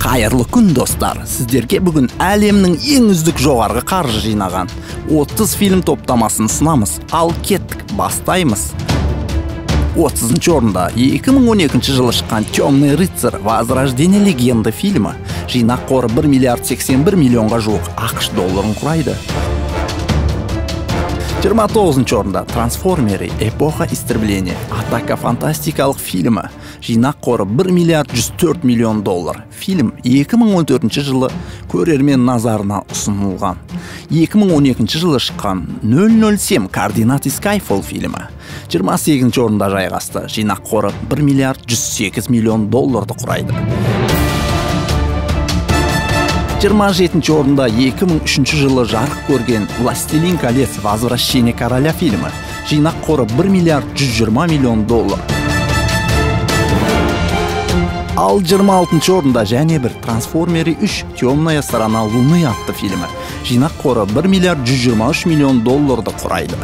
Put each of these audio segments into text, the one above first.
Қайырлы күн, достар! Сіздерге бүгін әлемнің ең үздік жоғарғы қаржы жинаған 30 фильм топтамасын ұсынамыз. Ал кеттік, бастаймыз. 30 орында 2012 жылы шыққан «Темный рыцарь. Возрождение легенды» фильмі. Жинақ қоры 1 миллиард 81 миллионға жуық ақш долларын құрайды. 29 орында «Трансформеры. Эпоха истребления. Атака» фантастикалық фильмі. Жинақ қоры 1 миллиард 104 миллион доллар. Фильм 2014 жылы көрермен назарына ұсынылған. 2012 жылы шыққан 007 Координаты Skyfall фильмі 28 орында жайғасты. Жинақ қоры 1 миллиард 108 миллион долларды құрайды. 27 орында 2003 жылы жарық көрген «Властелин колец. Возвращение короля» фильмі. Жинақ қоры 1 миллиард 120 миллион доллар. Ал 26 орында және бір «Трансформеры 3. Темная сторона Луны» атты фильмі. Жинақ қоры 1 миллиард 123 миллион долларды құрайды.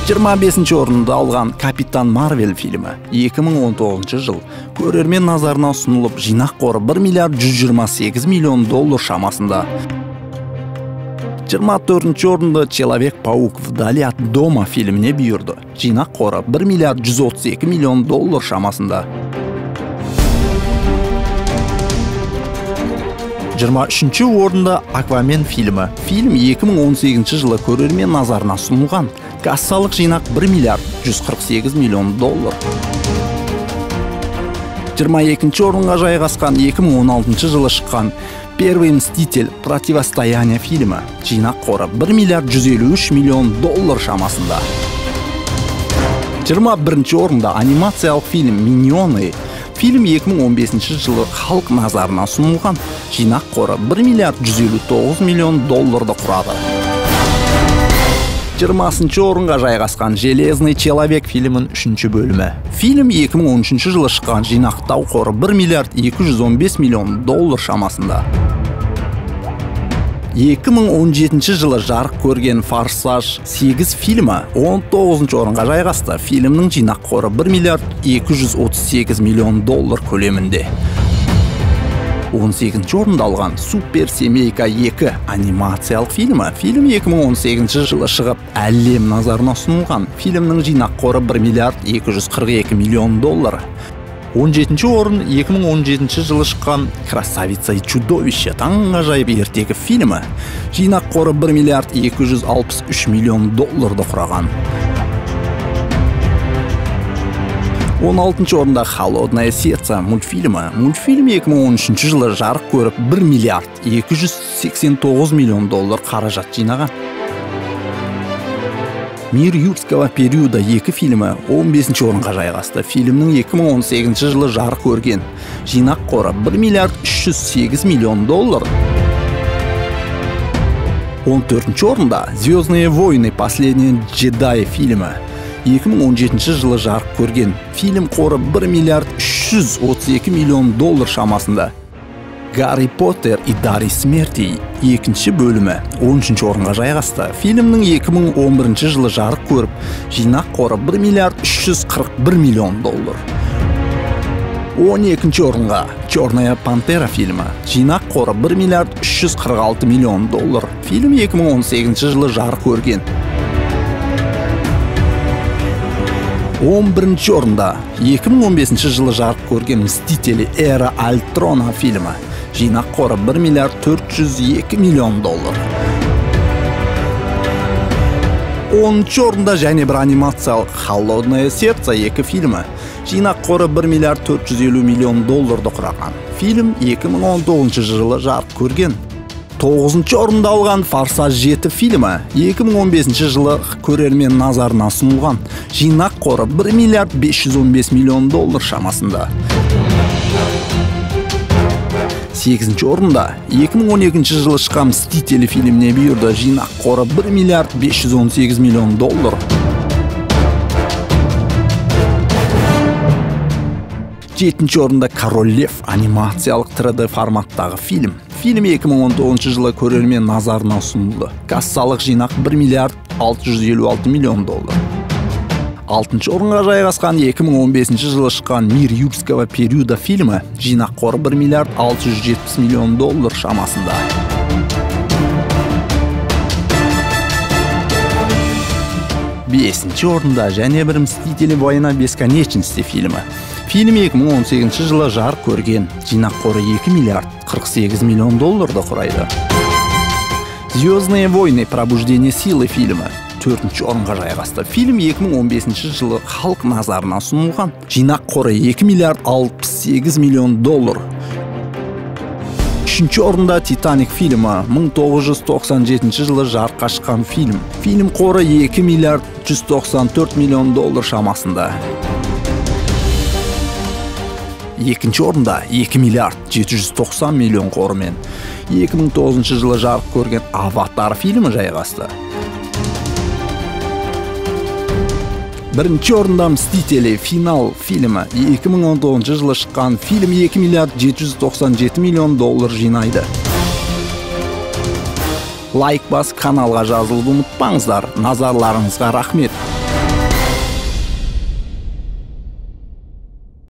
25 орынды алған «Капитан Марвел» фильмі 2019 жыл көрермен назарына ұсынылып, жинақ қоры 1 миллиард 128 миллион доллар шамасында. 24 орынды «Человек-паук. Вдали от дома» фильміне бұйырды. Жинақ қоры 1 миллиард 132 миллион доллар шамасында. 23 орында «Аквамен» фильмі. Фильм 2018 жылы көрермен назарына ұсынылған. Кассалық жинақ 1 миллиард 148 миллион доллар. 22 орынға жайғасқан 2016 жылы шыққан «Первый мститель. Противостояние» фильмі. Жинақ қоры 1 миллиард 153 миллион доллар шамасында. 21 орында анимациялық фильм «Миньоны». Фильм 2015 жылы халық назарына ұсынылған. Жинақ қоры 1 миллиард 159 миллион долларды құрады. 20 орынға жайғасқан «Железный человек» фильмін 3 бөлімі. Фильм 2013 жылы шыққан, жинақтау қоры 1 миллиард 215 миллион доллар шамасында. 2017 жылы жарық көрген «Форсаж 8» фильмі 19 орынға жайғасты. Фильмнің жинақ қоры 1 миллиард 238 миллион доллар көлемінде. 18 орынды алған «Супер семейка 2» анимациялық фильмі. Фильм 2018 жылы шығып, әлем назарына ұсынылған. Фильмнің жинақ қоры 1 миллиард 242 миллион доллар. 17 орын 2017 жылы шыққан «Красавица и чудовище» таңғажайып ертегі фильмі. Жинақ қоры 1 миллиард 263 миллион долларды құраған. 16 орында «Холодное сердце» мультфильмі. Мультфильм 2013 жылы жарық көріп, 1 миллиард 289 миллион доллар қаражат жинаған. «Мир юрского периода 2» фильмі 15 орынға жайғасты. Фильмнің 2018 жылы жарық көрген. Жинақ қоры 1 миллиард 308 миллион доллар. 14 орында «Звездные войны. Последний джедай» фильмі. 2017 жылы жарық көрген. Фильм қоры 1 миллиард 332 миллион доллар шамасында. «Гарри Поттер и дары смерти» екінші бөлімі 13 орынға жайғасты. Фильмнің 2011 жылы жарық көріп, жинақ қоры 1 миллиард 341 миллион доллар. 12 орынға «Черная пантера» фильмі. Жинақ қоры 1 миллиард 346 миллион доллар. Фильм 2018 жылы жарық көрген. 11 орында 2015 жылы жарық көрген «Мстители. Эра Альтрона» фильмі. Жинақ қоры 1 миллиард 402 миллион доллар. 10 орында және бір анимациялық «Холодное сердце 2» фильмі. Жинақ қоры 1 миллиард 450 миллион долларды құраған. Фильм 2019 жылы жарық көрген. 9 орынды алған «Форсаж 7» фильмі 2015 жылы көрермен назарына ұсынылған. Жинақ қоры 1 миллиард 515 миллион доллар шамасында. 8 орында 2012 жылы шыққан «Мстители» фильміне бұйырды. Жинақ қоры 1 миллиард 518 миллион доллар. 7 орында «Король Лев» анимациялық 3D форматтағы фильм. Фильм 2019 жылы көрермен назарына ұсынылды. Кассалық жинақ 1 миллиард 656 миллион доллар. Алтыншы орынға жайғасқан 2015 жылы шыққан «Мир юрского периода» фильмі, жинақ қоры 1 миллиард 670 миллион доллар шамасында. Бесінші орында және бір «Мстители. Война бесконечности» фильмі. Фильм 2018 жылы жарық көрген, жинақ қоры 2 миллиард 48 миллион долларды құрайды. «Звездные войны. Пробуждение силы» фильмі төртінші орынға жайғасты. Фильм 2015 жылы халық назарына ұсынылған, жинақ қоры 2 миллиард 68 миллион доллар. Үшінші орында «Титаник» фильмі, 1997 жылы жарыққа шыққан фильм. Фильм қоры 2 миллиард 194 миллион доллар шамасында. Екінші орында 2 миллиард 790 миллион қорымен 2009 жылы жарық көрген «Аватар» фильмі жайғасты. Бірінші орында «Мстители. Финал» фильмі, 2019 жылы шыққан фильм 2 миллиард 797 миллион доллар жинайды. Лайк басып, каналға жазылуды ұмытпаңыздар. Назарларыңызға рахмет.